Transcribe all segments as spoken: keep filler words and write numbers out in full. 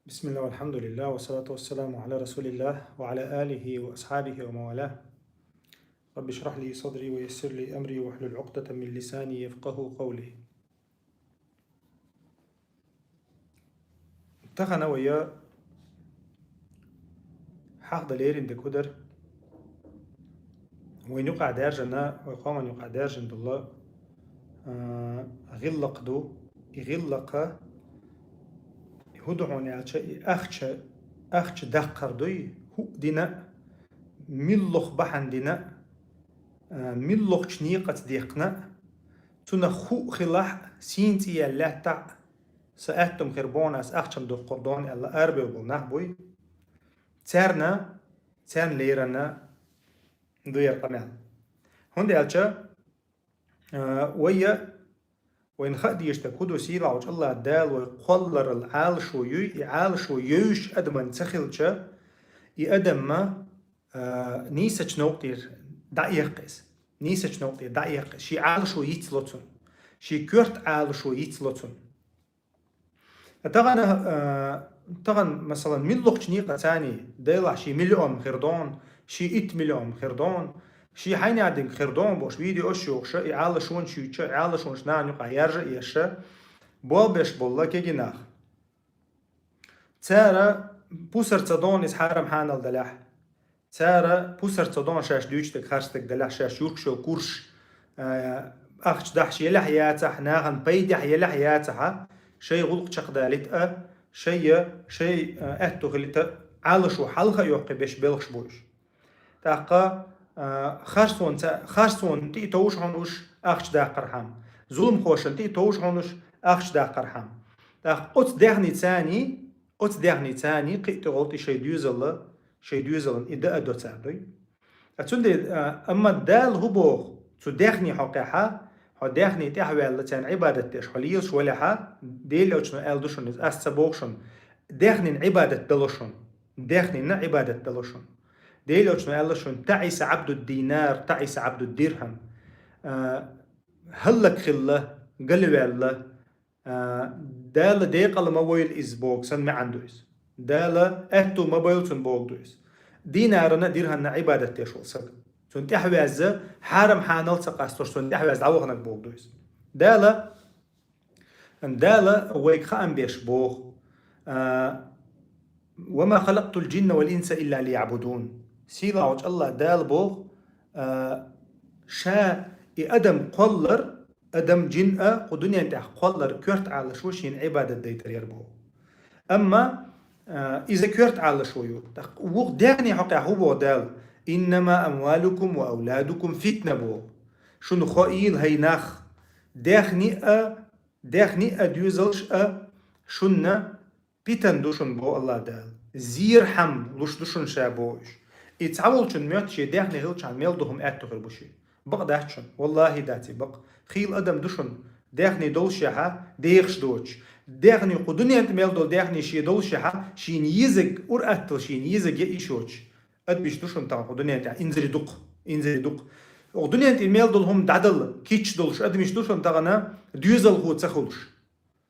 بسم الله والحمد لله والصلاة والسلام على رسول الله وعلى آله وأصحابه ومن والاه. رب اشرح لي صدري ويسر لي أمري واحلل عقدة من لساني يفقهوا قولي. Тахан вай хьахьда лерина дерг хӀу дар? Вайна юкъахь даьржина, вай къоман юкъахь даьржина дола, а, гӀиллакх ду. И гӀиллакх хӀу ду хьуна аьлча, и ахча, ахча даккхар дуй, хӀуъа дина а, муьлхха бахьана дина а, а, муьлххачу некъаца декхна а, цунах хӀуъа хилахь а, сийна цӀе яьлла лаьттахь а, сан аьтту хир бу хьуна, ас ахча-м доккхур ду хьуна аьлла, арабевлла болу нах буй. Царна, царна лерина ду яра къамел. ХӀунда аьлча, а, вай, вайна хаа дезаш дерг хӀу ду, сийлахьчу АллахӀ Дала вай кхолларал Ӏалашо юй, и Ӏалашо евзаш адаман ца хилча, и адамма, а, нийсачу новкъа тӀера дӀаэккха иза. Нийсачу новкъа тӀера дӀаэккха иза. Шен Ӏалашо йицло цунна. Шен коьрта Ӏалашо йицло цунна. Тахана, а, тахана, масалан, муьлххачу некъаца а, делахь шен миллион хир ду хьуна, шен итт миллион хир ду хьуна, шен хьайнех динарг хир ду хьуна бохуш, видеош йохуш, и Ӏалашонаш юьйцуш, и Ӏалашонаш нахана юкъахь яржа а еш, болх беш болу кегий нах. Цара пусар ца ду хьуна иза хьарам-хьанал далахь. Цара пусар ца ду хьуна шаьш дуьйцуш дерг харц дерг далахь, шаьш юхкуш йолу курсаш, а, ахча дахьаш елахь яцахь, нахана пайдехь елахь яцахь, шайн гӀуллакх чекхдалийта а, шайн, шайн, а, аьтту хилийта а, Ӏалашо хьалха а йоккхуш беш белхаш бу уьш. ТӀаккха, а, харцонца, харцонна тӀе а товш хьуна уьш ахча даккхархьама, зуламхошна тӀе а товш хьуна уьш ахча даккхархьама. ТӀаккха оцу даьхница а, оцу даьхница а кхин а тӀе гӀолтӀе шайн доьзалла, шайн доьзална и даа до цара дуй. Ткъа цундела, а, амма Дала хӀу боху, цу даьхни хьокъехь, хьо даьхни тӀаьхьаваьлла, царна Ӏибадат деш хьо лелаш валахь, Делан Элчано аьлла ду шуна иза, ас ца боху шуна, даьхнина Ӏибадат дало шуна. Даьхнина Ӏибадат дало шуна. Делан Элчано аьлла шуна: «ТаӀиса Ӏабдуд-динар, таӀиса Ӏабдуд-дирхьам». А, хӀаллакьхилла, галваьлла, а, Дала декъала ма войла иза боху санна маьӀна ду иза. Дала аьтту ма бойла цунна боху ду иза. Динарана, дирхьанна Ӏибадат деш волу саг. Цунна тӀаьхьаваьзза, хьарам-хьанал ца къастош, цунна тӀаьхьаваьзза дӀаваханарг боху ду иза. Дала Дала вайга хаам беш боху, а, «Ва ма халакътул джинна вал инса илля лиябудун». Сийлахьчу АллахӀ Дала боху, а, ша и адам кхоллар, адам, джин а кху дуьнен тӀехь кхоллар коьрта Ӏалашо шена Ӏибадат дайтар яра боху. Амма, а, иза коьрта Ӏалашо ю. ТӀаккха вукху даьхни хьокъехь хӀу боху Дала? «Иннама амвалукум ва авладукум фитна», – боху. Шуна хоийла, хӀай нах, даьхни а, даьхни а, доьзалш а шуна питана ду шуна, боху АллахӀ Дала. Зерхьам луш ду шуна ша, боху уьш. И цхьаволчун моьтту шен даьхни хилчхьана мел ду хӀума аьтту хир бу шен. Бакъ дац шуна, валлахӀи дац и бакъ. Хийла адам ду шуна, даьхни долушехьа, дехаш доцуш. Даьхни кху дуьнен тӀе мел долу даьхни шен долушехьа, шена езарг, ур-атталла шена езарг яа йиш йоцуш. Адамаш ду шуна тахана кху дуьнен тӀехь инзаре дукха, инзаре дукха. Оха дуьнен тӀе мел долу хӀума дӀадала кийча долуш адамаш ду шуна тахана доьзалхо ца хуьлуш.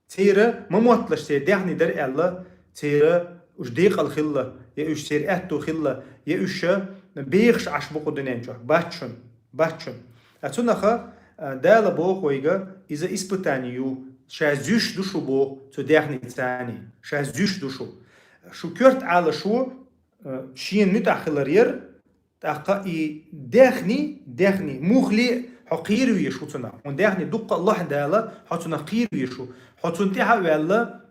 Церан ма мотталаш церан даьхни дара аьлла, церан уьш декъала хилла, я уьш церан аьтту хилла, я уьш бехаш Ӏаш бу кху дуьнен чохь. Бац шуна, бац шуна. А цунах, а, Дала боху вайга, иза испытание ю, ша зуьйш ду шу боху цу даьхница а, ша зуьйш ду шу. Шу коьрта Ӏалашо, а, шена муьтӀахь хилар яра, тӀаккха и даьхни, даьхни, муххале а хьо кхера везаш ву цунах. Хьуна даьхни дуккха а лохьна дала, хьо цунах кхера везаш ву. Хьо цунна тӀаьхьа а ваьлла,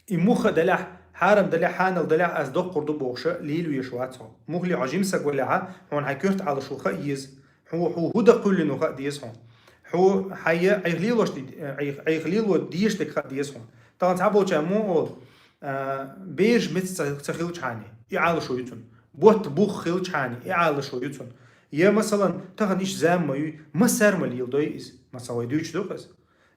и мухха а далахь, хьарам далахь, хьанал далахь, ас доккхур ду бохуша, лийла везаш вац хьо. Муххале хьо жима саг валахьа, хьуна хьайн коьрта Ӏалашо хаа еза. Хьо, хьо хӀу дан кхоьллина ву хаа деза хьуна. Хьо хьайн айхьа лелош де-, айхьа, айхьа лело дезаш дерг хаа деза хьуна. Тахана цхьаболчара муха олу, а, бераш меца ца, ца хилчхьана, и Ӏалашо ю цунна. Ботта бух хилчхьана, и Ӏалашо ю цунна. Я, масалан, тахана иштта зама ма юй, массара ма леладой иза. Масала, вай дуьйцуш ду-кх иза.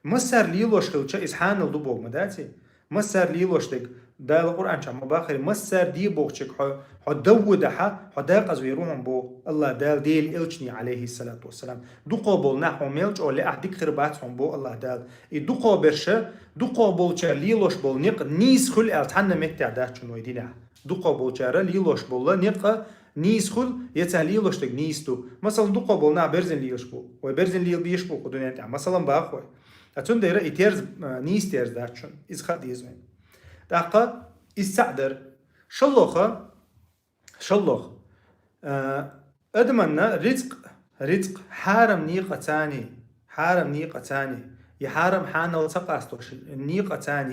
Массара лелош хилча, иза хьанал ду боху ма дац и? Массар лелош дерг, Дала Къуръан чу ма бахаре, массар де бохучерг хьо, хьо довву дахьа, хьо дакъаза вер ву хьуна боху АллахӀ Дала Делан элчане, алейхиссалату вассалам. Дукхо болу нах хьуна мел чӀогӀа лаахь дика хир бац хьуна боху АллахӀ Дала. И дукхо берш, дукхо болчара лелош болу некъ нийса хуьлу аьлла цхьанна меттехь дац шуна вай динехь. Дукхо болчара лелош болу некъ нийса хуьлу, я цара лелош дерг нийса ду. Масала, дукхо болу нах берзина лелаш бу. Вай берзина лела безаш бу кху дуьнен тӀехь. Масала, боху вай. Ткъа цундела и терза, а, нийса терза дац шуна. Иза хаа деза вайна. ТӀаккха иза цхьаъ дара. ШолгӀа, шолгӀа. А, адаманна рицкъ, рицкъ хьарам некъаца, хьарам некъаца, я хьарам хьанал ца къастош некъаца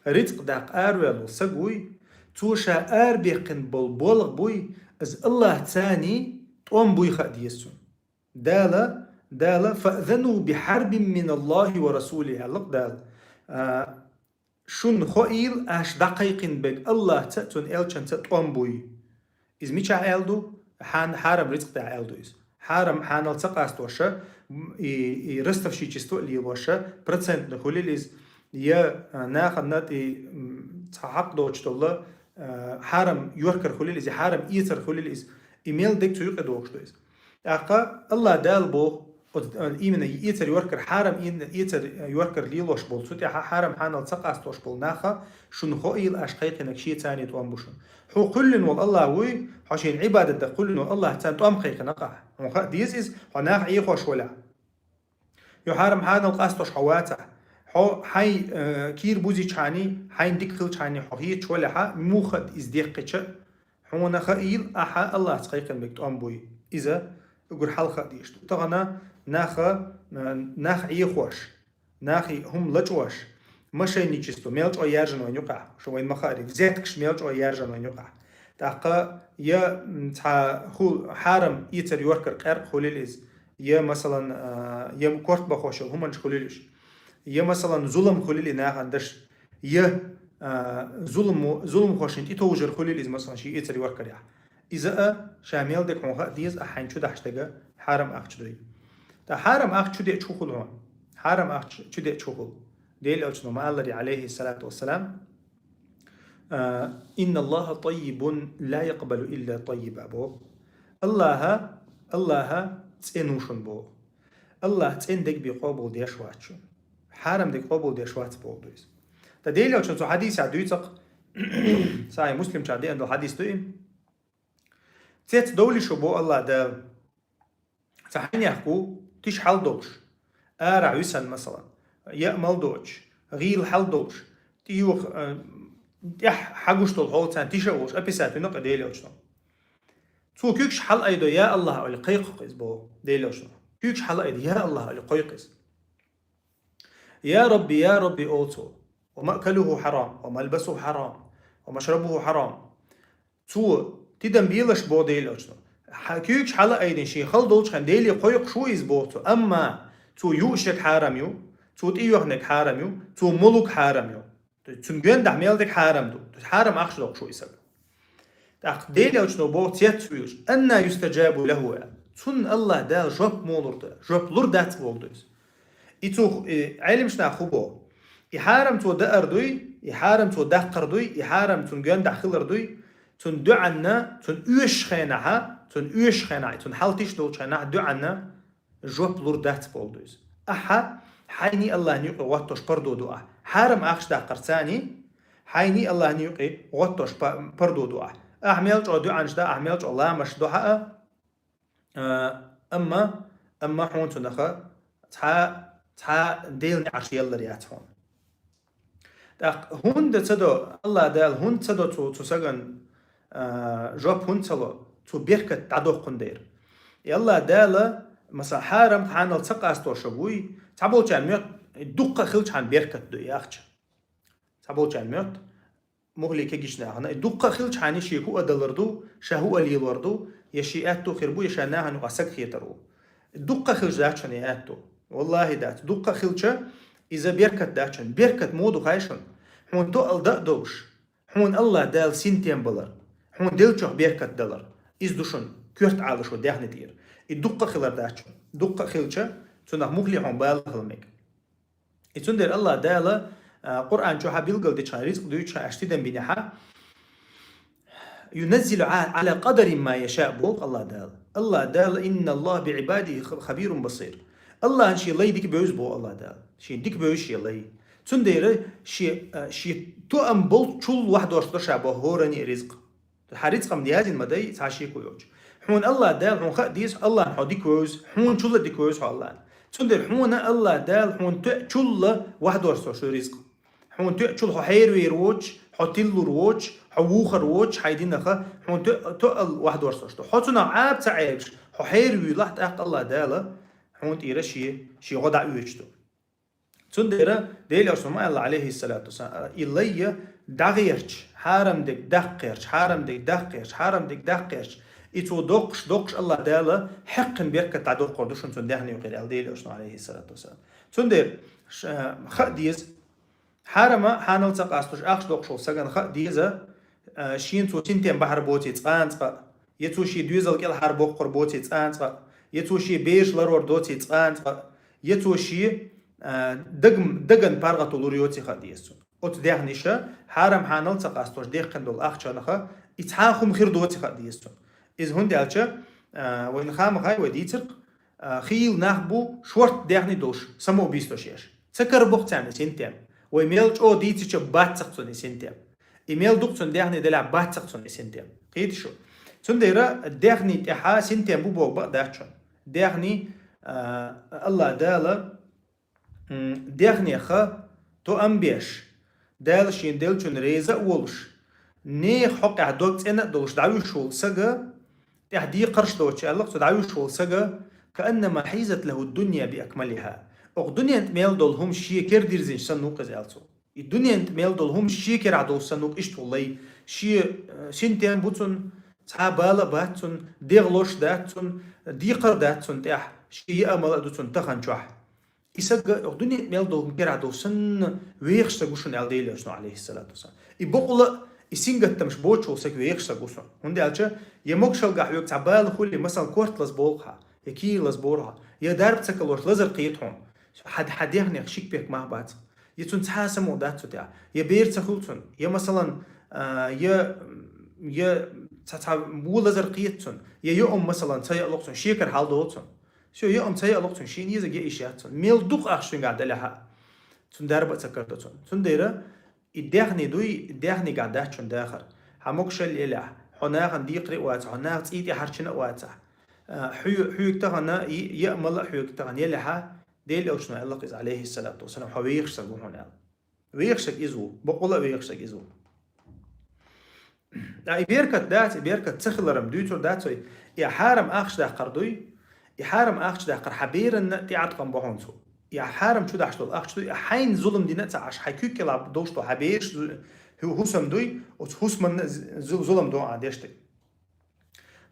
рицкъ даккха араваьлла саг вуй, цо ша арабаьккхина болу болх буй, иза АллахӀаца тӀом буй хаа деза цунна. Дала, Дала, «Фаъзану бихьарбин миналлахи ва расулихи», аьлла-кх Дала. А, шуна хоийла, аша дӀакхайкхина берг АллахӀаца а, цуьнан элчанца а тӀом буй. Иза мичахь аьлла ду? Хьан-, хьарам рицкъ тӀехь аьлла ду иза. Хьарам хьанал ца къастоша, м, и, и ростовщичество а лелоша, процентна хуьлийла иза, я, а, нахана тӀе, м, цхьа хьакъ доцуш долу, а, хьарам йохкар хуьлийла иза, хьарам эцар хуьлийла иза. И мел дерг цу юкъа дохуш ду иза. ТӀаккха АллахӀ Дала боху, оцу, а, именно и эцар йохкар, хьарам ин-, эцар йохкар лелош болу, цу тӀехь хьарам хьанал ца къастош болу наха, шуна хоийла, аша кхайкхинарг шеца тӀом бу шуна. Хьо кхоьллина волу АллахӀ вуй, хьо шена Ӏибадат дан кхоьллина волу АллахӀаца тӀом кхайкхина-кх ахь. Хьуна хаа деза иза, хьо нах Ӏехош валахь. Йо хьарам хьанал къастош хьо вацахь. Хьо хьайн, э, кийра бузичхьана, хьайн дика хилчхьана хьо хеташ валахьа, муха хаа иза деккхича, хьуна хаийла, ахьа АллахӀаца кхайкхина берг тӀом буй. Иза уггар хьалха а дийш ду. Тахана наха, э, нах Ӏехош, нахе хӀума лачкъош, мошенничество мел чӀогӀа яьржина вайн юкъахь, шу вайн ма хаара, взяткаш мел чӀогӀа яьржина вайн юкъахь. ТӀаккха я, м, цхьа хӀу-, хьарам эцар йохкар къаьркъа хуьлийла иза, я, масалан, а, я корта бахош йолу хӀуманаш хуьлийла уьш, я, масалан, зулам хуьлийла и нахана даш, я, а, зулам-, зуламхошна тӀетовжар хуьлийла иза, масалан, шен эцар йохкарехь. Иза а ша мел дерг хьуна хаа деза, ахь хьайна чу дахьаш дерг хьарам ахча дуй. ТӀаккха хьарам ахча чу деъча хӀун хуьлу хьуна? Хьарам ахча чу деъча хӀун хуьлу? Делан элчано ма-аллара, алейхиссалату вассалам, а, «Инна Аллаха таййибун ла якъбалу илла таййиба», боху. АллахӀа, АллахӀа цӀена ву шуна боху. АллахӀа цӀена дерг бен къобалдеш вац шуна. Хьарам дерг къобалдеш вац боху ду иза. Ткъа Делан элчано цу хьадисехь дуьйцу-кх, Сахьихь Муслим чохь деана долу хьадис ду и. Цец довлий шу, боху АллахӀ Дала. Цхьа хьенех ву, тиша хьал долуш, арахь висина, масалан, яа мала доцуш, гӀийла хьал долуш, тӀеюха, а, тӀехь хьагуш долу хьолаца тиша а волуш, описать вина-кх Делан элчано. Цо куьйгаш хьалаайдо, я АллахӀ, олий кхайкху-кх иза, боху Делан элчано. Куьйгаш хьалаайдо, я АллахӀ, олий кхойкху иза. «Я Рабби, я Рабби», олу цо. «Ва маъкалуху хьарам, ва малбасуху хьарам, ва машрабуху хьарам». Цо тидам белаш, боху Делан элчано. Хьа-, куьйгаш хьалаайдина шен хала долчу хенахь Деле кхойкхуш ву иза, боху цо. Амма цо юушъерг хьарам ю, цо тӀеюьйхинарг хьарам ю, цо молург хьарам ю. То есть цунна гондахь мел дерг хьарам ду. То есть хьарам ахча доккхуш ву и саг. ТӀаккха Делан элчано боху цец вуьйлуш: «Анна юстаджабу лаху», аьлла. Цунна АллахӀ Дала жоп муха лур ду, жоп лур дац боху ду иза. И цу, и Ӏеламнаха хӀун боху? И хьарам цо даар дуй, и хьарам цо даккхар дуй, и хьарам цунна гондахь хилар дуй, цунна дуьхьанна, цунна оьшуш хенахьа, цунна оьшуш хенахь, цунна хьал тиша долчу хенахь дуьхьанна жоп лур дац боху ду иза. Ахьа хьайний АллахӀний юкъе гӀоттош пардо ду ахь. Хьарам ахча даккхарцаний, хьайний АллахӀний юкъе гӀоттош па-, пардо ду ахь. Ахь мел чӀогӀа дуьхьанаш да, ахь мел чӀогӀа ламазаш до хьа а, а, амма, амма хьуна цунах цхьа, цхьа Делан неӀарш еллар яц хьуна. ТӀаккха хӀунда ца до, АллахӀ Дала хӀунда ца до цу, цу саган, а, жоп хӀунда ца ло, цу беркат дӀадоккхун дера. И АллахӀ Дала, масала, хьарам хьанал ца къастош вуй, цхьаболчарна моьтту, дуккха хилчхьана беркат ду и ахча. Цхьаболчарна моьтту, мухли кегийчу нахана, и дуккха хилчхьана шен хӀуъа далар ду, ша хӀуъа лелор ду, я шен аьтту хир бу, я ша нахана юкъа саг хетар ву. Дуккха хилча дац шуна и аьтту. ВаллахӀи дац. Дуккха хилча, иза беркат дац шуна. Беркат муха ду хаьий шуна? Хьуна тоъал дан а долуш, хьуна АллахӀ Дала синтем балар, хьуна деллачух беркат далар. Иза ду шуна коьрта Ӏалашо даьхни тӀера. И дуккха хилар дац шуна. Дуккха хилча, цунах мухли хьуна бала хила мега. И цундела АллахӀ Дала, А, Къуръан чу хьа билгал деча ризкъ дуьйча аштидам бине хьа. «ينزل على قدر ما يشاء», боху Аллах Дала. Аллах Дала: «إن الله بعباده خبير بصير». Аллахьан шен лай дика бевза боху Аллах Дала. Шен дика бевза шен лай. Цундела шен, а, шен тоам болчул вахдорсто ша боху хӀоранна а ризкъ. Хьа рицкъам язйина ма дай, цхьа шеко йоцуш. Хьуна Аллах Дала хьуна хаа деза, Аллахна хьо дика вевза, хьуна чулла дика вевза хьо Аллахна. Цундела хьуна Аллах Дала хьуна тоьа чулла вахдорсто шу ризкъ. Хьуна тоьа чулла хьо хьервер воцуш, хьо тиллур воцуш, хьо вухар воцуш, хьайн динах, хьуна тоьа, тоьа вахдорсто шу. Хьо цунах Ӏаба ца Ӏебаш, хьо хьервуьйлахь, тӀаккха Аллах Дала хьуна тӀера шен, шен гӀо дӀа оьцуш ду. Цундела Делан Элчано ма аьлла, алейхиссалату вассалам, и лай дӀагӀерташ, хьарам дерг даккха гӀерташ, хьарам дерг даккха гӀерташ, хьарам дерг даккха гӀерташ, и цо доккхуш, доккхуш Аллах Дала хьекхна беркат дӀадоккхур ду шуна цунна даьхни юкъера, аьлла Делан Элчано, алейхиссалату вассалам. Цундела ш-, хаа деза, хьарама хьанал ца къастуш ахча доккхуш волу сагана хаа деза, а, шена цо синтем бахьар боций цкъа а цкъа, я цо шен доьзал кӀелхьара боккхур боций цкъа а цкъа, я цо шен бераш ларор доций цкъа а цкъа, я цо шен, а, даг-, даган паргӀато лур йоций хаа деза цунна. Оцу даьхниша хьарам хьанал ца къастош дехкина долу ахчанах и цхьа хӀума хир доций хаа деза цунна. Иза хӀунда аьлча, а, вайна хаа ма хаьа, вай дийцарх, а, хийла нах бу шорта даьхни долуш самоубийство еш. Ца карабо-кх царна и синтем. Вай мел чӀогӀа дийцича бац-кх цунна и синтем. И мел дукха цунна даьхни делахь бац-кх цунна и синтем. Кхетий шу? Цундела даьхни тӀехьа синтем бу боху бакъ дац шуна. Даьхни, а, Аллах Дала, м, даьхнех тоам беш, Дала шена деллачунна реза а волуш, нехан хьокъехь дог цӀена а долуш дӀавуьйш волу сага, тӀехь декхарш доцуш аьлла-кх цо, дӀавуьйш волу сага, «كأنما حيزت له الدنيا بأكملها». Окху дуьненна тӀе мел долу хӀума шен кера дирзинчу санна ву-кх иза, аьлла цо. И дуьненна тӀе мел долу хӀума шен керахь долуш санна ву-кх иштта волу лай. Шен, э, синтем бу цунна, цхьа бала а бац цунна, дегӀ лош дац цунна, декхар дац цунна тӀехь, шен яа мала а ду цунна тахана чохь. И саг а, окху дуьненна тӀе мел долу хӀума керахь долуш санна вехаш саг ву шуна, аьлла Делан Элчано, алейхиссалату вассалам. И бакъволу а, и сингаттамаш боцуш волу саг вехаш саг ву шуна. ХӀунда аьлча, я могушалгахь хьоьга цхьа бала хуьлий, масалан, корта лазаболу хьан, я кийра лазаболу хьан, я дарба ца калош лазар кхета хьуна. Хьан, хьан даьхнех ши кепек мах бац. Я цунна цхьа а самукъа дац цу тӀехь. Я бер ца хуьлу цунна, я, масалан, а, я, я цхьа, цхьа вон лазар кхета цунна, я йоам, масалан, ца яалуш цунна, шекара хьал долу цунна. Всё, йоам ца яалуш цунна, шен езарг яа йиш яц цунна. Мел дукха ахча цуьнгахь делахь а, цунна дарба а ца карадо цунна. Цундела и даьхни дуй, и даьхнигахь дац шуна дахар. Хьан могушалла елахь, хьо нахана декхаре а вацахь, хьо наха цӀий тӀе хьарчина а вацахь, а, хьоь-, хьоьга тахана, и-, яа мала а хьоьга тахана елахь, Делан Элчано аьлла-кх иза, алейхиссалату вассалам, хьо вехаш саг ву хьуна аьлла. Вехаш саг иза ву, бакъволу а вехаш саг иза ву. Ткъа и беркат дац, и беркат ца хиларан дуьйцур дац вай. И хьарам ахча даккхар дуй, и хьарам ахча даккхар хьан беранна а тӀеӀаткъам бо хьуна цо. И хьарам чу дахьаш долу ахча дуй, и хьайна зулам дина а ца Ӏаш, хьайн куьг кӀелахь долуш долу хьан бераш зу-, хӀу-, хӀусам дуй, оцу хӀусамна з-, зу-, зулам до ахьа деш дерг.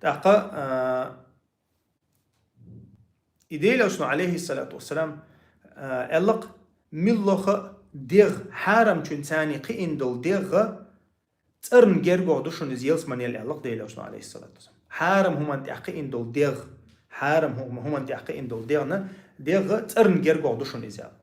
ТӀаккха, а, И Делан Элчано, алейхиссалату вассалам, а, аьлла-кх, муьлхха а дегӀ, хьарамчун царний кхиъна долу дегӀ, цӀарна гергахь ду шуна иза ялсаманел, аьлла-кх Делан Элчано, алейхиссалату вассалам. Хьарам хӀуманна тӀехь кхиъна долу дегӀ, хьарам хӀу-, хӀуманна тӀехь кхиъна долу дегӀна, дегӀ цӀарна гергахь ду шуна иза, аьлла.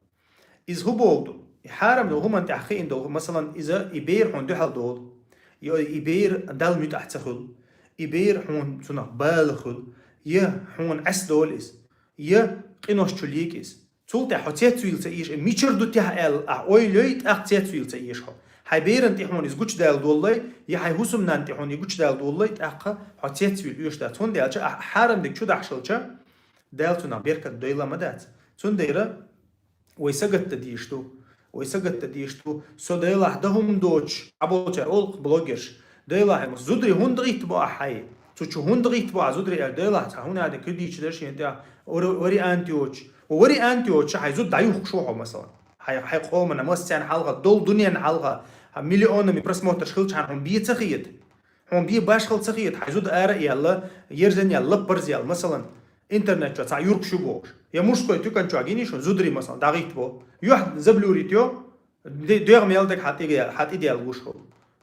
Иза хӀун боху ду? И хьарам долу хӀуманна тӀехь кхиъна долу, масалан, иза и бер хьуна дуьхьал долу, и, и бер Далла муьтӀахь ца хуьлу, и бер хьуна цунах бала хуьлу, я хьуна Ӏеса долу иза, я къинош чу лийга иза. Цул тӀаьхьа хьо цецвийла ца эша, и мичара ду техьа аьлла, ахь ойла йой, тӀаккха цецвийла ца эша хьо. Хьайн беран тӀе хьуна иза гучудала доллай, я хьайн хӀусамнанна тӀе хьуна иза гучудала доллай, тӀаккха хьо цецвийла оьшуш дац. ХӀунда аьлча ахь хьарам дерг чу дахьаш хилча, Дала цунах беркат дойла ма дац. Цундела вай сагатта дийш ду. Вай сагатта дийш ду. Со Делахь дан хӀума доцуш, Ӏаболчара олу-кх блогерш. Делахь, зударий хӀунда гӀитта бо ахь хьай? Цу чу хӀунда гӀитта бо ахь зударий аьлла, Делахь цхьа хӀун а де куьдийча дара шена тӀехь вари-, вариант йоцуш. Вариант йоцуша хьайн зуда дӀаюхкуш ву хьо, масалан. Хьайн, хьайн къомана массарна хьалха, долу дуьненна хьалха, хьан миллионами просмотрш хилчахьана хьуна бен ца хета. Хьуна бен башхалла ца хета, хьайн зуда ара а яьлла, ерзан яьлла, лаппарз яьлла, масалан, интернет чохь цхьа юркаш ю бохуш. Я мужской туькан чохь гиний шуна, зударий, масалан, дӀагӀитта бо. Юьхь заблюрить йо, де-, дегӀ мел даг хьан тӀе-, хьан тӀе даьлла гуш хӀу.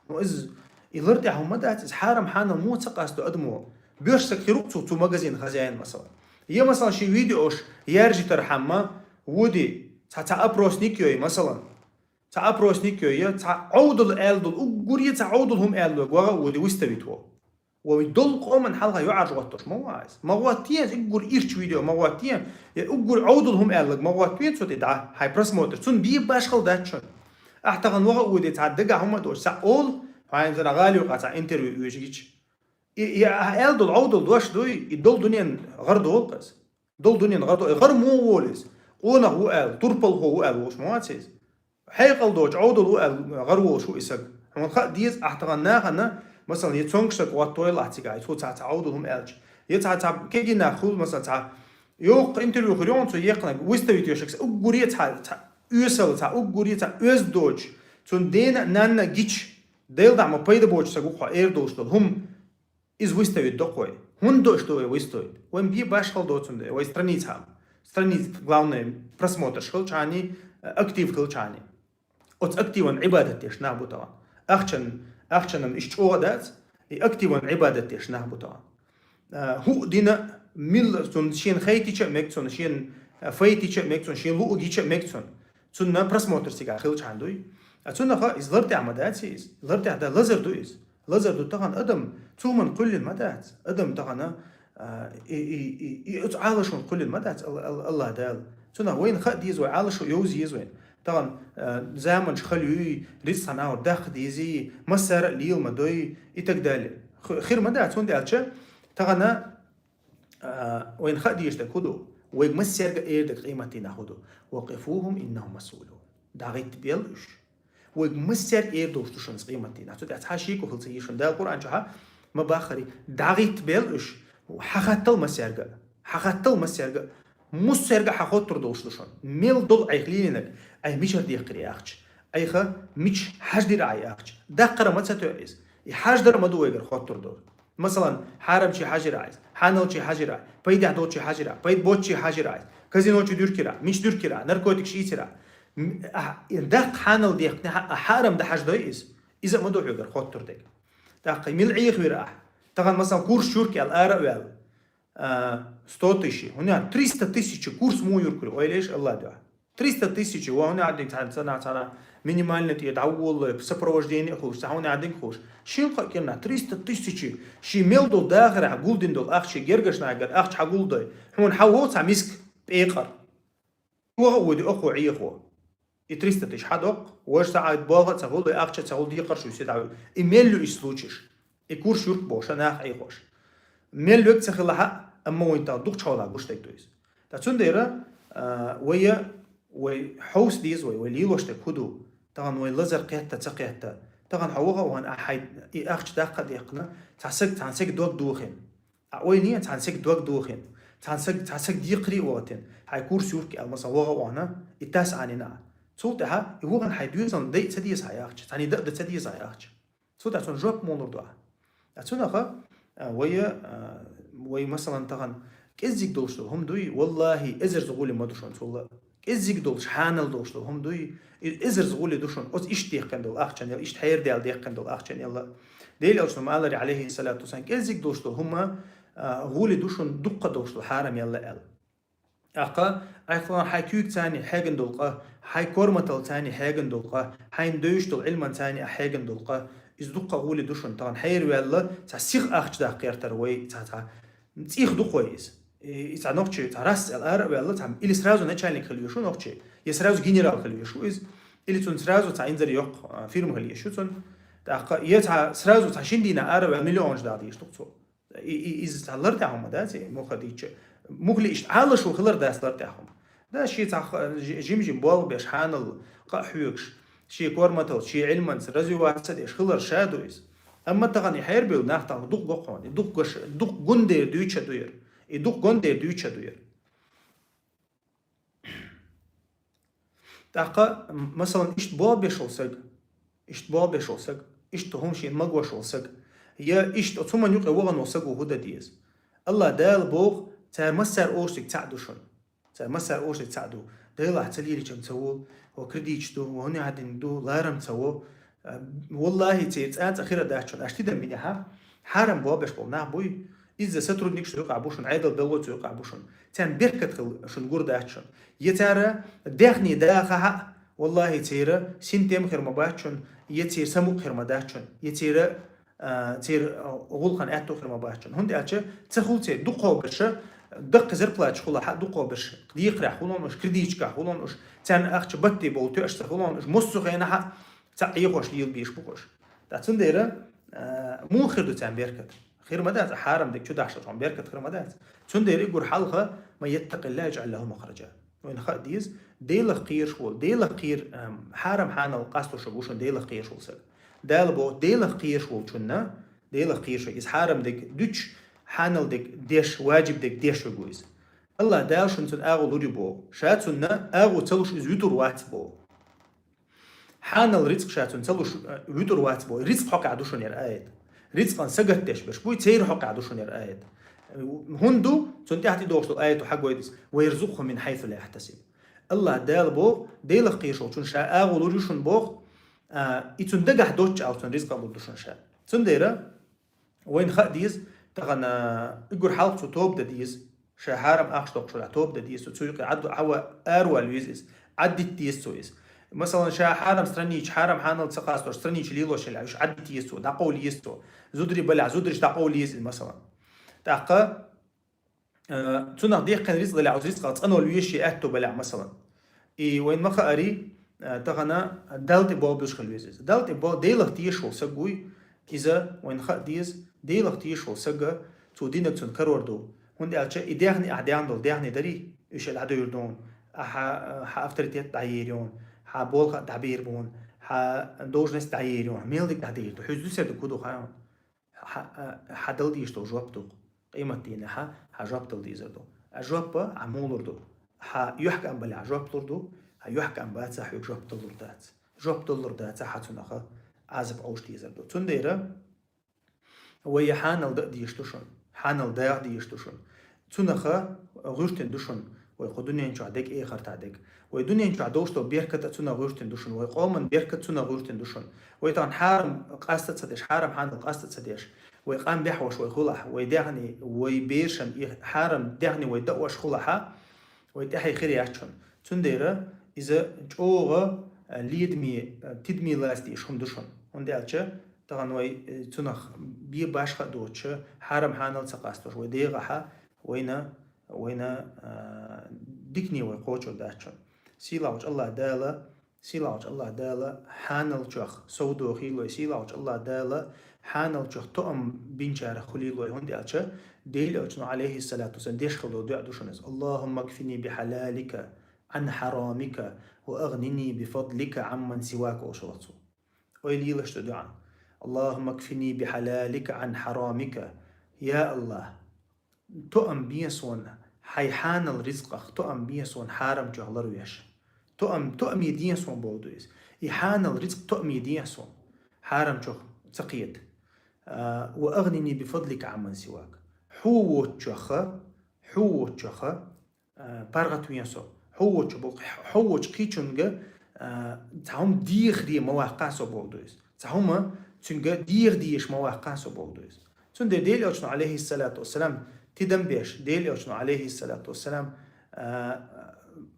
Ну, иза, и лар тӀехь хӀума дац, иза хьарам хьанал муха ца къасто адамо. Боьрша саг хир ву-кх цу, цу магазин хозяин, масалан. Я, масалан, шен видеош яржитархьама, вуди, цхьа, цхьа опросник йой, масалан. Цхьа опросник йой, цхьа Ӏовдал аьлла долу, уггаре цхьа Ӏовдал хӀума аьлла вага а води выставить во. Вай долу къоман хьалха юьхьӀаьржа гӀоттуш ма вац. Ма гӀоттаеза, уггар ирча видео ма гӀоттае, я уггар Ӏовдал хӀума аьллаг ма гӀоттаве цу тӀе дӀа, хьайн просмотр. Цунна бе башхал дац шуна. Ахь тахана ваха а води цхьа дагахь хӀума а доцуш, цхьа олу, хьайна цара гӀала юкъа цхьа интервью оьшигича. И, и ахь аьлла долу Ӏовдал дош дуй, и долу дуьнен гӀар долу кхаз. Долу дуьнен гӀар до, и гӀар муха волу иза? Къонах ву аьлла, турпалхо ву аьлла волуш ма вац иза. Хьекъал доцу Ӏовдал ву аьлла гӀар волуш ву и саг. Хьуна хаа деза, ахь тахана нахана, масалан, я цонга саг гӀоттойла ахь цигахь, цо цхьа, цхьа Ӏовдал хӀума аьлча. Я цхьа, цхьа кегий нах хуьлу, масалан, цхьа йоккха интервью хир йогӀу цо екхнаг, выставить йо шакса, уггаре цхьа, цхьа оьсал, цхьа уггаре цхьа оьзда доцу, цунна дена а, нанна а гича, Делан дӀа ма пайда боцу саг ву хьо эр долуш долу хӀума. Иза выставить до кхой. ХӀунда до аша до вай выставить? Вайн бе башхал доцун де, вай страница хьама. Страница, главное, просмотрш хилчхьани, актив хилчхьани. Оцу активан Ӏибадат деш нах бу тахана. Ахчан, ахчанам иш чӀогӀа дац, и активан Ӏибадат деш нах бу тахана. А, хӀу дина милла цунна шен хайтича а мег цунна, шен, а, файтича а мег цунна, шен луъу гича а мег цунна. Цунна просмотр цигахь хилчхьан дуй. А цуннаха иза лартӀехь ма дац иза. ЛартӀехь да лазар ду иза. Лазар ду тахана адам, цу хӀуман кхуьллина ма дац. Адам тахана, а, и, и, и, и оцу Ӏалашон кхуьллина ма дац, Алла, Алла, Алла Дала. Цунах вайна хаа деза вай, Ӏалашо йовза еза вайна. Тахана, а, заманаш хала юй, рицкъ цхьана агӀор даккха дезий, массара а лела ма дой, и так далее. Х-, хир ма дац, хӀунда аьлча, тахана, а, вайна хаа дезаш дерг хӀун ду? Вайга массаьрга а эр дерг къематдийнахь хӀун ду? «وقفوهم إنهم مسؤولون». ДӀагӀиттабел уьш. Вайга массаьрга эр долуш ду шуна къематдийнахь. Цу тӀехь цхьа шеко хила ца еза шуна. Дала Къуръан чохь ма баххара, дӀагӀиттабел уьш, хьахаттал массаьрга а. Хьахаттал массаьрга а. Массаьрга а хьахоттур долуш ду шуна. Мел долу айхьа лелийнарг, айхьа мичара дехкира ахча. Айхьа мича хьаждира ахча. Даккхара ма ца тоьа иза. И хьаждар а ма ду вайгара хоттур долу. Масалан, хьарамчий хьажира ахь, хьаналчий хьажира ахь, пайдехь долчий хьажира ахь, пайда боцчий хьажира ахь, казино чу дуьркира ахь, мича дуьркира ахь, наркотикаш ийцира ахь. М, а, и даккха хьанал дехкнехь а, а хьарам дан хьаждой иза. Иза а ма ду хьоьгара хоттур дерг. ТӀаккха мила Ӏехавира ахь? Тахана, масалан, курс чурка аьлла, ара а ваьлла. А, сто тысяч. ХӀунда триста тысяч курс муха юркур, ойла еш, Алла дуьхьа. Триста тысяч, ва хӀунда хьадинг цхьана, цхьана, цхьана минимальный тӀе дӀаволлой, сопровождение а хуш, цхьа хӀунда хьадинг хуш. Шин кхо кӀирна триста тысяч, ши мел долу дахарехь гулдина долу ахча, гергашнагара ахча хьагулдой. Хьуна хьавол цхьа миска пекъар. Ваха а води, охо Ӏехо. И триста тысяч хьадоккху, важа сагӀа болх а ца хуьлу, и ахча ца хуьлу, декхар шу седа. И мел ю и случайш? И курс юрк боша, нах Ӏехош. Мел век ца хилахьа, амма вайн тӀа дукхачхьолахь гуш дерг ду иза. Ткъа цундела, а, вай, вай хьовса деза вай, вай лелош дерг хӀун ду? Тахана вай лазар кхетта, ца кхетта. Тахана хьо ваха а вахана, ахьа хьай и ахча даккха а деккхана, цхьа саг, цхьана саг дог дохина. А ойла е, цхьана саг дог дохина. Цхьана саг, цхьа саг декхаре а вахатина. Хьай курс юрк аьлла, масалан, ваха а вахана, и тас Ӏанина. Цул тӀаьхьа, и вахана хьай доьзална дай ца деза хьай ахча, цхьана и да а ца деза хьай ахча. Цу тӀа цунна жоп муха лур ду ахь? А цунаха, а, вай, а, вай, масалан, тахана кӀеззиг долуш долу хӀума дуй, валлахӀи, эзарза гӀули ма ду шуна цулла. КӀеззиг долуш, хьанал долуш долу хӀума дуй, и эзарза гӀули ду шуна, оцу иштта деккхина долу ахчанел, иштта хьерадаьлла деккхина долу ахчанелла. Дела Элчано ма аллара, Ӏалайхи салату вассалам, кӀеззиг долуш долу хӀума, а, гӀули ду шуна, дуккха долуш долу хьарамелла аьлла. ТӀаккха, айхлан хьайн куьйга царни хьеган долу къа, хьайн корматал царни хьеган долу къа, хьайн девзаш долу Ӏилман царни а хьеган долу къа, иза дуккха гӀули ду шуна, тахана хьераваьлла, цхьа сиха ахча даккха гӀертара вай, цхьа, цхьа цӀих ду кхой иза. И, и цхьа нохчи, цхьа Рас аьлла ара а ваьлла, цхьа, или сразу начальник хила вешу нохчи, я сразу генерал хила вешу иза, или цунна сразу цхьа инзаре йоккха, а, фирма хила еза шу цунна. ТӀаккха, я цхьа, сразу цхьа шин дийнахь ара а ваьлла, миллионаш дагӀа дийш ду цо. И, и, иза цхьа лартӀехь хӀума дац, и муха дийча. Мухли иштта Ӏалашо хилар дац лартӀехь хӀума. Да, ши цхьа х-, жи-, жим-жим болх беш хьанал къа а хьоьгуш, ши корматал, ши Ӏилманца развиваться деш хилар ша ду иза. Амма тахана и хьербевлла нах тахана дукха гоххьон, и дукха гош-, дукха гундер дуьйча дуьйр. И дукха гондер дуьйча дуьйр. ТӀаккха, м-, масалан, иштта болх беш волу саг, иштта болх беш волу саг, иштта хӀума шена магош волу саг, я иштта оцу хӀуман юкъе вахана волу саго хӀун дан деза? Алла Дала боху, цара массара оцу стиг цхьаъ ду шуна. Цара массара оцу стиг цхьаъ ду. Делахь ца леличам ца волу, ва кредиташ ду, ва хӀуни хьадинг ду, ларам ца во. А, валлахӀи, церан цӀа-цӀа хира дац шуна. Аша тидам бинехьа, хьарам болх беш болу нах буй, изза сотрудникаш цу юкъахь бу шуна, Ӏедал белло цу юкъахь бу шуна. Царна беркат хила шуна гур дац шуна. Я цара дехне даха хьаъ, Валлахи, церан синтем хир ма бац шун, е церан самукъ хир ма дац шун, е церан, а, церан, а, гӀулакхан аьттув хир ма бац шун. ХӀунда аьлча ца хул церан дукхагӀберш, даккха зарплаташ хул хьа дукхагӀберш, декхарехь хул хьона уж, кредиташкахь хул хьона уж, царна ахча батте бовла тоьаш ца хул хьона уж, массо а хенахь цхьаъ Ӏехош лела безаш ба-кх уж. ТӀаккха цундела, а, муха хир ду царна беркат? Хир ма дац, хьарам дерг чу дахьаш долчун беркат хир ма дац. Цундела уггар хьалха: «Ман яттакъиллахӀа яжӀал лахӀу махража». Вайна хаа деза, Делах кхераш вола, Делах кхер-, ам, хьарам-хьанал къастош ву шун Делах кхераш вола саг. Дала боху, Делах кхераш волчунна, Делах кхераш ву, иза хьарам дерг дуьтуш, хьанал дерг деш, важиб дерг деш ву иза. АллахӀ Дала шуна цунна агӀо лур ю боху. Ша цунна агӀо ца луш, иза вуьтур вац боху. Хьанал рицкъ ша цунна ца луш, э, вуьтур вац боху. Рицкъ хьокъехь ду шуна яра аят. Рицкъан сагатдеш берш буй, церан хьокъехь ду шуна яра аят. ХӀунда ду, цунна тӀаьхьа тӀедогӀуш долу аято хьагойду иза: «Ва ярзукъхӀу мин хьайсу ла яхьтасиб». АллахӀ Дала боху, Делах кхераш волчунна ша агӀо лур ю шуна боху, а, и цунна дагахь доцчу агӀор цунна рицкъа лур ду шуна ша. Цундела вайна хаа деза, тахана уггар хьалха цо тоба дан деза. Ша хьарам ахча доккхуш валахь, тоба дан деза цо, цу юкъе Ӏад-, Ӏа-, аравала веза иза, Ӏаддита деза цо иза. Масалан, ша хьарам странича, хьарам-хьанал ца къастош странича лелош елахь, уьш Ӏаддита еза цо, дӀакъовла еза цо. Зударий балахь, зударий дӀакъовла еза иза, масалан. ТӀаккха, э, цунах дехкина рицкъ далахь, оцу рицкъах цӀанвала везаш шен аьтто балахь, масалан. И вайна ма хаари, а, тахана Далла тӀе болх беш хила веза иза. Далла тӀе бо-, Делах тешаш волу саг вуй, иза вайна хаа деза, Делах тешаш волу сага цо динарг цунна карор ду. ХӀунда аьлча и даьхни, ахь даьхна долу даьхни дарий, уьш дӀадевр ду хьуна, ахьа, хьан авторитет дӀаер ю хьуна, хьан болх а дӀабер бу хьуна, хьан должность дӀаер ю хьуна, мел дерг дӀадер ду. Хьуьца дуьсур дерг хӀун ду хаьий хьуна? Хьан, а, хьан дала дезаш долу жоп ду-кх. Къематдийнахь хьан жоп дала дезар ду. А жоп а хьан муха лур ду? Хьан юьхькӀам балахь, хьан жоп лур ду, хьан юьхькӀам бацахь, хьоьга жоп дала лур дац. Жоп дала лур дацахь, хьан цунах Ӏазап Ӏовша дезар ду. Цундела вай хьанал дан а дезаш ду шуна, хьанал даха дезаш ду шуна. Цунах гӀуьртина ду шуна вай кху дуьнен чохь дерг, эхартахь дерг. Вай дуьнен чохь долуш долу беркат а цунах гӀуьртина ду шуна, вай къоман беркат цунах гӀуьртина ду шуна. Вай тахана хьарам къаста а ца деш, хьарам-хьанал къаста а ца деш, вай къам бехьош вай хилахь, вай даьхни, вай берашна и хьарам даьхни вай даош хилахь, вай тӀаьхье хир яц шуна. Цундела иза чӀогӀа, а, ледаме, а, тидаме лаца дезаш хӀума ду шуна. ХӀунда аьлча тахана вай, э, цунах бен башха а доцуш, хьарам-хьанал ца къастош, вай дегӀахь вайна, вайна, а, дикане вай кхочур дац шуна. Сийлахьчу АллахӀ Дала, сийлахьчу АллахӀ Дала хьанал чохь совдохийла вай, сийлахьчу АллахӀ Дала хьанал чохь тоам бинчарах хуьлийла вай, хӀунда аьлча Делан Элчано, Ӏалайхиссалату вассалам, деш хилла долу дуӀа ду шуна иза: «Аллахумма кфини бихьалалика Ӏан хьарамика ва агӀнини бифадлика Ӏамман сивак», олуш вац ву. Ойла йилаш ду дуӀа: «Аллахумма кфини бихьалалика Ӏан хьарамика». Я АллахӀ, тоам бе суна хьайн хьанал рицкъах, тоам бе суна хьарам чух ларвеш. Тоам, тоаме де суна боху ду иза. И хьанал рицкъ тоаме де суна. Хьарам чух ца кхета. А, «ва агӀнини бифадлика Ӏамман сивак». Хьо воцучух, хьо воцучух, а, паргӀат вен со. Хьо воцучу боху, хьо воцучу кхечуьнга, а, цхьа хӀума дехаре ма ваккха со боху ду иза. Цхьа хӀума цуьнга деха дезаш ма ваккха со боху ду иза. Цундела Делан Элчано, Ӏалайхиссалату вассалам, тидам беш, Делан Элчано, Ӏалайхиссалату вассалам, а,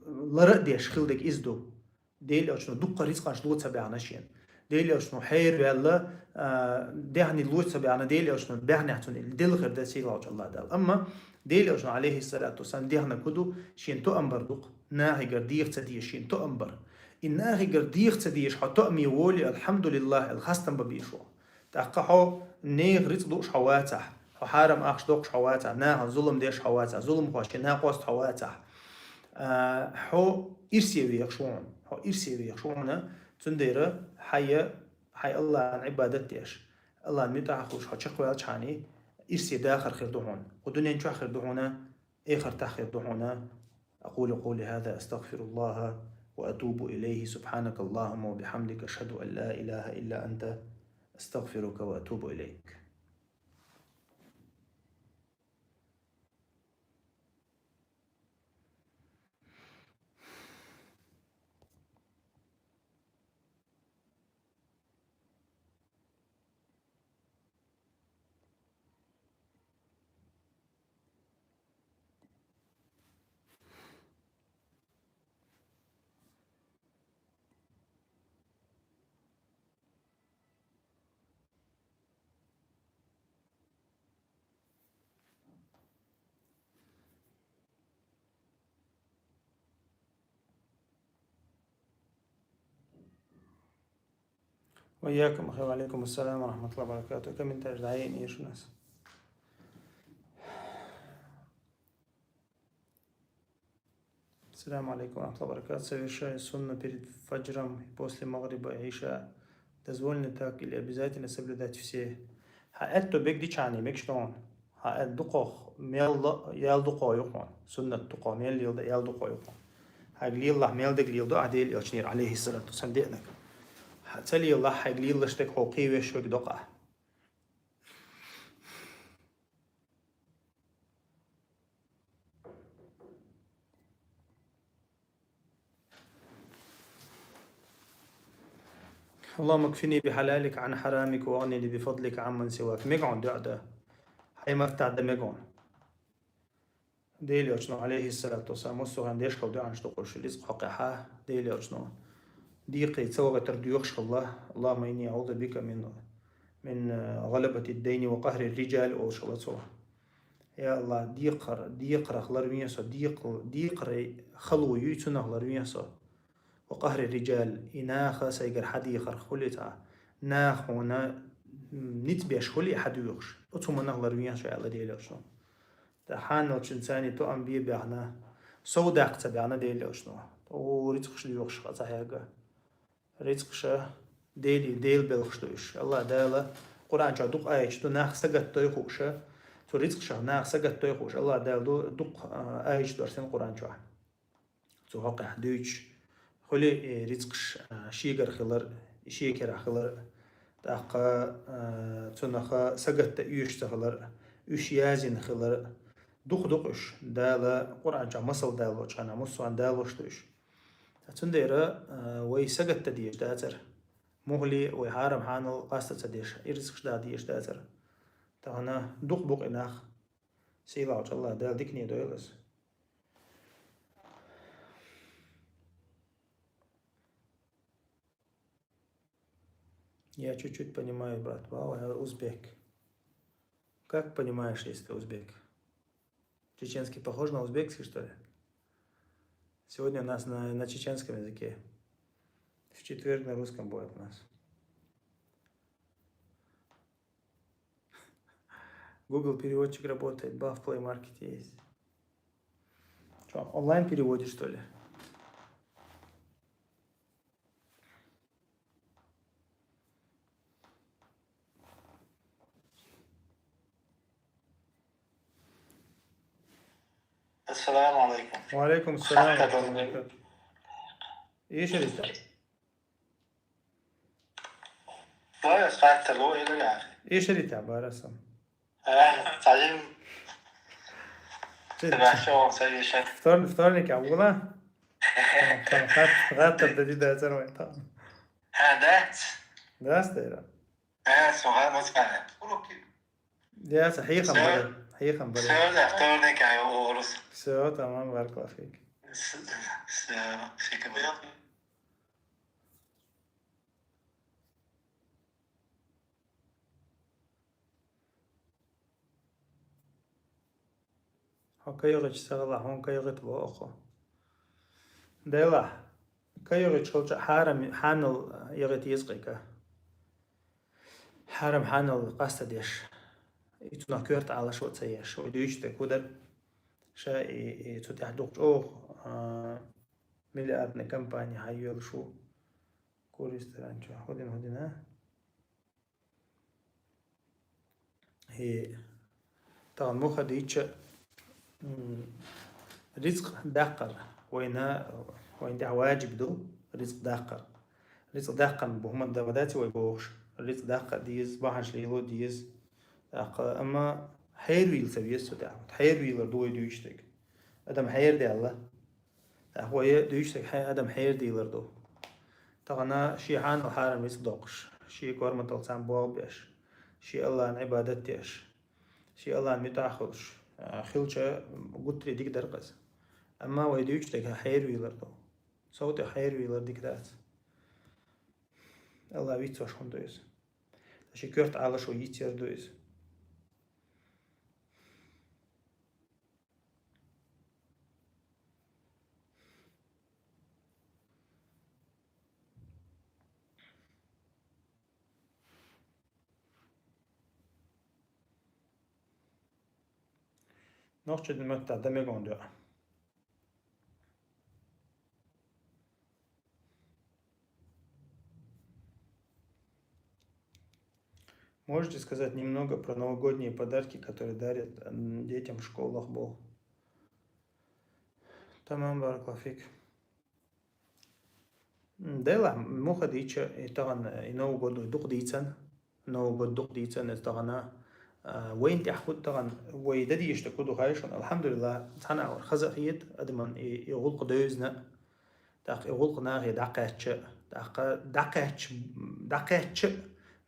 лара а деш хилла дерг иза ду. Делан Элчано дуккха рицкъанаш ло ца баьхна шена. Делан Элчано хьераваьлла, а, даьхни ло ца баьхна, Делан Элчано баьхнехь цунна делла хир дан сийлахьчу АллахӀ Дала. Амма Делан Элчано, Ӏалайхиссалату вассалам, дехнарг хӀун ду, шена тоам бар ду-кх, нахигара деха ца дезаш шена тоам бар. И нахигара деха ца дезаш хьо тоаме волий, алхьамдулиллахӀ аьлла, хастам бан безаш ву. ТӀаккха хьо нехан рицкъ дууш хьо вацахь, хьо хьарам ахча доккхуш хьо вацахь, нахана зулам деш хьо вацахь, зуламхошна накъост хьо вацахь, а, хьо ирсе вехаш ву хьуна, хьо ирсе вехаш ву хьуна, цундела хьайя, хьайн АллахӀан Ӏибадат деш, АллахӀан муьтӀахь хуьлуш хьо чекхваьлчхьана, ирсе дахар хир ду хьуна, кху дуьнен чохь хир ду хьуна, эхартахь хир ду хьуна. أقول قولي هذا أستغفر الله وأتوب إليه. سبحانك اللهم وبحمدك، أشهد أن لا إله إلا أنت، أستغفرك وأتوب إليك. وإياكم أخي، وعليكم السلام ورحمة الله وبركاته. Комментарий дӀаенна еш у нас. السلام عليكم ورحمة الله وبركاته. Совершаю сунну перед фаджром и после магриба и иша. Дозволено так или обязательно соблюдать все? Хьа аьтту бег дичахьа мегаш ду хьуна. Хьа аьтта дукхох мел ло-, ял дукхох ю хьуна. Суннат дукхох мел леладу, ял дукхох ю хьуна. Хьайга лелалахь мел дага леладу ахь Дела Элчанера, عليه الصلاة والسلام, деанарг. Хьа ца лелалахь, хьайга лелалуш дерг хьо кхийна веш верг доккха. اللهم اكفني بحلالك عن حرامك واغنني بفضلك عمن سواك. Мега хьуна дуӀа да. Хьай маттахь да мега хьуна. Дела Элчано, عليه الصلاة والسلام, массо хӀама деш хилла дуӀанаш ду уж, рицкъ хьокхехьа, Дела Элчано. Декхар ца вахийтар доьхуш хилла, اللهم إني أعوذ بك من، من غلبة الدين وقهر الرجال, олуш хилла цо. Я АллахӀ, декхар, декхарах ларве со, декхар, декхаран хало юй, цунах ларве со. وقهر الرجال, и наха сайгара хьадехарх хуьлий цхьа, наха хьуна, м, ницкъ беш хуьлий хьадоьхуш, оцу хӀуманах ларве со, аьлла Дела Элчано. ТӀаккха хьаналчун царна тоам бе баьхна, сов даккха ца баьхна Дела Элчано. О, рицкъаш доьхуш хьа ца хьегна. Рицкъаш Дела, Дела белхаш ду уж. АллахӀ Дала Къуръан чохь дукха аяташ ду, нах сагатдой хууш, цу рицкъашах нах сагатдой хууш, АллахӀ Дала ду дукха, а, аяташ доссийна Къуръан чохь. Цу хьокъехь дуьйцуш, хуьлий, э, рицкъаш, а, шегара хилар, шен керахь хилар, тӀаккха, а, цунах сагатдан оьшуш ца хилар, уьш язйина хилар, дукха ду-кх уьш. Дала Къуръан чохь масал далочу хенахь, массо а далош ду уьш. Ткъа цундела, а, вай сагатдан дезаш дацара. Муххале вай хьарам-хьанал къаста ца деш, и рицкъаш даха дезаш дацара. Тахана дукха бу-кх и нах. Сийлахьчу АллахӀ Дала дикане дойла ас. Я чуть-чуть понимаю, брат. Вау, я узбек. Как понимаешь, если ты узбек? Чеченский похож на узбекский, что ли? Сегодня у нас на, на чеченском языке. В четверг на русском будет у нас. Google переводчик работает, ба в Play Market есть. Что, онлайн переводит, что ли? السلام عليكم. وعليكم السلام ورحمة الله وبركاته. إيش أريد؟ Барас, къаьттала ву, хӀун ду, яхи? Эшари тӀе барас. Э, цхьа жим. Чё? Тхьа шо, ца еша. Втор-, вторник а вула? Хат-, хаттар да дида царвай та. Э, дац. Дац дера. Э, со ха, мо цхьа. Я, ца хьехам баре. Хьехам баре. Всё, да, вторник а, я, урус. Всё, тамам, баракаллаху фик. С-, с-, фикам. Хьо кайгӀича ца хилахь, хьуна кайгӀита боху. Делахь, кайгӀича хилча хьарам, хьанал ягӀита еза кхайка. Хьарам хьанал къаста деш. И цунах коьрта Ӏалаш ваца еш. Вай дуьйцу тӀе кудар. Ша и, и цу тӀехь дукха чӀогӀа, а, миллиардный компания хьайоьлуш ву. Кур ресторан чохь. ХӀудина, хӀудина, а? И тахана муха дийча, м, рицкъ даккхар. Вайна, вайна тӀехь ваджиб ду рицкъ даккхар. Рицкъ даккхарна бу хӀума да ма дац вай бохуш. Рицкъ даккха а деза, бахьанаш лело а деза. ТӀаккха, амма хьервийла ца веза цу тӀехь. Хьервийлар ду вай дуьйцу дерг. Адам хьердаьлла. ТӀаккха вай дуьйцу дерг хье-, адам хьердийлар ду. Тахана шен хьанал хьарам рицкъ доккхуш, шен корматалла цхьаьна болх беш, шен Аллахьан Ӏибадат деш, шен Аллахьан муьтӀахь а хуьлуш, а, хилча гуттаре дика дара-кх иза. Амма вай дуьйцу дерг хьервийлар ду. Сов тӀе хьервийлар дика дац. Аллахь вицвеш хӀума ду иза. Шен коьрта Ӏалашо йицъяр ду иза. Нохчийн меттехь дан мегаш ду. Можете сказать немного про новогодние подарки, которые дарят, м, детям в школах, бо? Тамам, баракаллаху фик. М, делахь, муха дийцича, и тахана, и Новый год вай дукха дийцина. Новый год дукха дийцина иза тахана, а, вайна тӀехь хӀу тахана, вай дан дезаш дерг хӀу ду хаий шуна, алхьамдулиллахӀ, цхьана агӀор хаза а хета, адамна и, и гӀуллакх девзина, тӀаккха и гӀуллакх нахе дӀакхаьчча, тӀаккха дӀакхаьчча, дӀакхаьчча,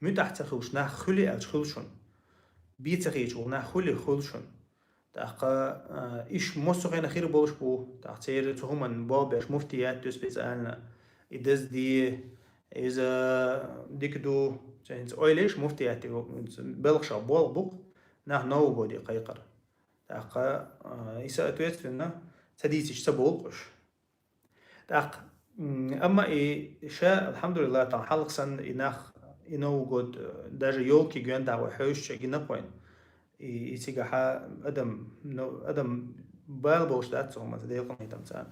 муьтӀахь ца хуьлуш нах хуьлий аьлча хуьлу шуна. Бен ца хеташ волу нах хуьлий, хуьлу шуна. ТӀаккха, а, уьш массо а хенахь хир болуш бу, тӀаккха церан цу хӀуманна болх беш муфтият ю специально. И дазде, иза дика ду, цу хӀинца ойла еш муфтият ю, белхашах болх бу-кх нах Новый годе кхайкхар. ТӀаккха, а, и соответственно, ца дийцича ца бовлу-кх уьш. ТӀаккха, м, амма и ша, алхьамдулиллахӀ, тахана хьалха санна и нах, и Новый год, э, даже ёлка гонна дӀа вай хьоьжуча гина-кх вайна. И, и цигахь адам, ну, адам бала болуш дац цу хӀуманца, Делан къинхетамца.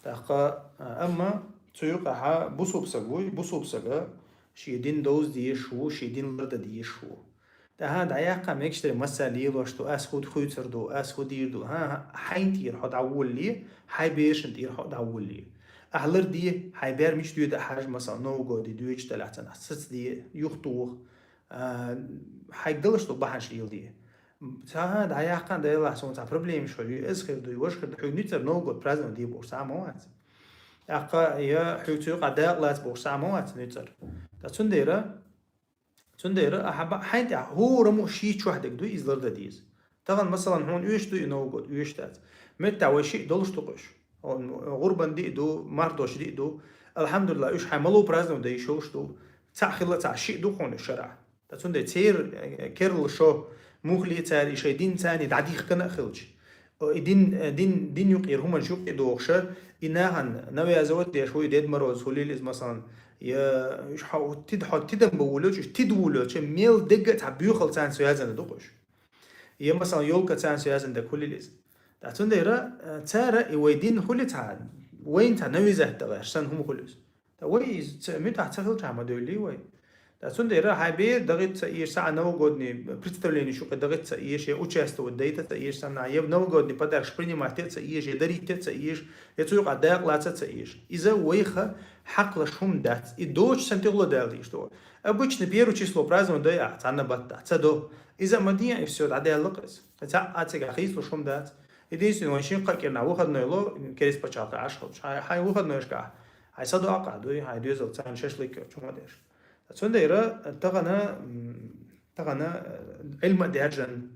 ТӀаккха, а, амма цу юкъахь бусулба саг вуй, бусулба сага шен дин довза дезаш ву, шен дин лардан дезаш ву. ТӀаккха дӀаяккха мегаш дерг массара лелош ду, ас хӀу хуьйцур ду, ас хӀу дийр ду. ХӀан-хӀа, хьайна тӀера хьо дӀаволале, хьайн берашна тӀера хьо дӀаволале. Ахь ларде, хьайн бер мича доьду а хьажа, масала, Новый годе доьдуш делахь царна, ахь сацаде, юхатоха. А, хьайга далаш долу бахьанаш леладе. Цхьа дӀаяккха, делахь суна цхьа проблемаш хуьлу, иза хир ду, важа хир ду, хьоьга нуьцкъара Новый год праздновать де бохуш цхьа а ма вац. ТӀаккха я хьоьга цу юкъахь дакъа лаца бохуш цхьа а ма вац нуьцкъара. Ткъа цундела Цундела ахьа ба-, хьайна тӀехь хӀора муха шен чохь дерг ду иза лардан деза. Тахана, масалан, хьуна оьшуш ду и Новый год, оьшуш дац. Меттехь вай шиъ долуш ду-кх уьш. ГӀурбан диъ ду, марх доцчу диъ ду. АлхьамдулиллахӀ, уьш хьайн малув праздновать дан йиш йолуш ду. Цхьаъ хилла цхьа шиъ ду хьуна уьш шарахь. Ткъа цундела церан, э, керла шо муххале а цара и шайн дин царний дӀадихкина а хилча, О, и дин, э, дин, дин юкъера хӀуманаш юкъе дохуша, и нахана навязывать деш вуй, Дед Мороз хуьлийла иза, масалан, я уьш хьо тида, хьо тидам бан волавелча, уьш тида волавелча, мел дегга а цхьа боьхалла царна связанный ду-кх уьш. Я, масалан, ёлка царна связанный дерг хуьлийла иза. Ткъа цундела, э, цара и вай дин хуьлий цхьа, вайна цхьа навязать дан гӀерташ санна хӀума хуьлу иза. Ткъа вай иза ца, муьтӀахь ца хилчахь ма девллий вай. Ткъа цундела хьайн бер дагӀийтта ца езаш, цхьа а новогодний представленеш юкъе дагӀийтта ца езаш, я участвовать дайта ца езаш санна, я новогодний подаркаш принимать а ца езаш, я дарийта а ца езаш, я цу юкъахь дакъа лаца а ца езаш. Иза вайх хьакхалуш хӀума дац. И доцуш санна тӀехула дала дийш ду. Обычно первое число праздновать дой ахь, цхьанна баттахь, ца до. Иза а ма де, и всё, дӀадаьлла-кх иза. Цхьа а цигахь хийцалуш хӀума дац. Единственное, вайн шина-кхаа кӀирнахь выходной ло, керста пачхьалкхе Ӏаш хилча. Хьайн, хьайн выходнойшкахь, хьайн садоӀа а къахьдуй, хьайн доьзалца цхьаьна шашлык, чу ма деш. Цундела тахана, м, тахана, э, Ӏилма а даьржина,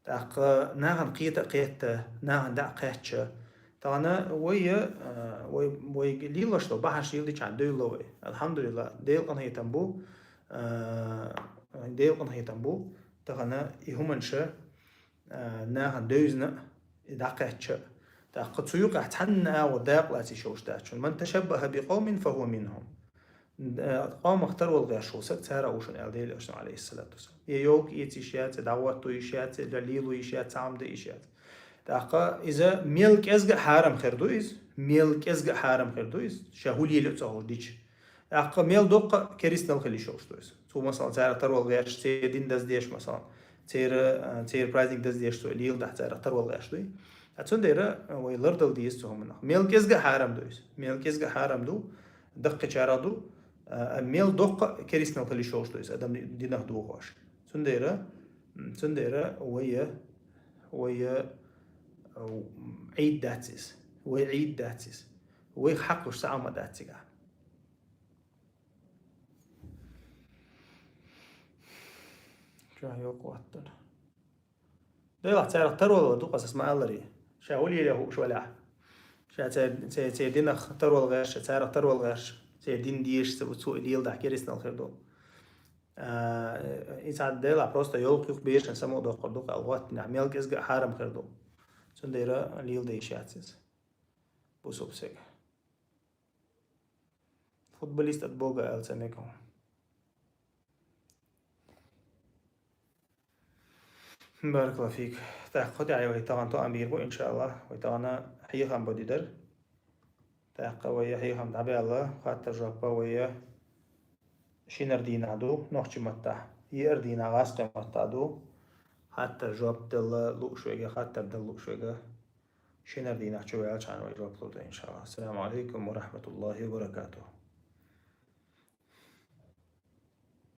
тӀаккха нахана кхета а кхетта, нахана дӀа а кхаьчча, тахана вай, э, вай, вай лелош долу бахьанаш леладича девлла вай. АлхьамдулиллахӀ, Делан къинхетам бу, э, Делан къинхетам бу, тахана и хӀуманаш а, нахана девзина а, и дӀакхаьчча а. ТӀаккха цу юкъахь цхьанна агӀор дакъа лаца йиш йолуш дац шуна. «Ман ташаббаха би къовмин, фа хӀува минхӀум». Э, къомах тарвала гӀерташ волу саг царах ву шуна аьлла Делан Элчано, Ӏалайхиссалату вассалам. Я ёлка эца йиш яц, я дӀахӀотто йиш яц, я лело йиш яц, цхьа хӀума де йиш яц. ТӀаккха иза мел кӀезга а хьарам хир ду иза, мел кӀезга а хьарам хир ду иза, ша хӀу лелайо ца хууш дича. ТӀаккха мел доккха а керистанал хила йиш йолуш ду иза. Цо, масалан, царах тарвала гӀерташ, церан дин даздеш, масалан, церан, а, церан праздник даздеш, цо леладахь царах тарвала гӀерташ дуй. А цундела, а, вай лардала деза цу хӀуманах. Мел кӀезга а хьарам ду иза. Мел кӀезга а хьарам ду, даккхийчарах ду, а, мел доккха а керистанал хила йиш йолуш ду иза, адам динах дохош. Цундела, м, цундела вай, вай, а, Ӏийд дац иза. Вай Ӏийд дац иза. Вайх хьакхалуш цхьа а хӀума дац цигахь. Чохь йоккха хӀоттана. Делахь царах тарвала ду-кх аса ма аллара. Ша хӀу лелайо хууш валахь. Ша церан, церан, церан динах тарвала гӀерташ, царах тарвала гӀерташ, церан дин дезаш ца ву, цо и леладахь керистанал хир ду. А, и цхьа делахь просто ёлка юха берашна самукъадоккхур ду-кх аьлла хӀоттанехь, мел кӀезга а хьарам хир ду. Цундела леладе йиш яц иза. Бусулба сага. Футболист от Бога аьлла ца мега хьуна. Баракаллаху фик. ТӀаккха тӀехьа вай тахан тоам бийр бу, иншаАллахӀ. Вай тахан хьехам бу дидер. ТӀаккха вай хьехам дӀабаьлла, хаттар жоп вай шинар дийнахьа ду, нохчи маттахь. Еар дийнахьа гӀазкхи маттахь ду. Хаттар жоп делла лууш вайга, хаттар делла лууш вайга. Шинар дийнахьа чу ваьлчхьана вай жоп лургда, иншаАллахӀ. Ассаламу Ӏалайкум ва рахьматуллахӀи ва баракатухӀ.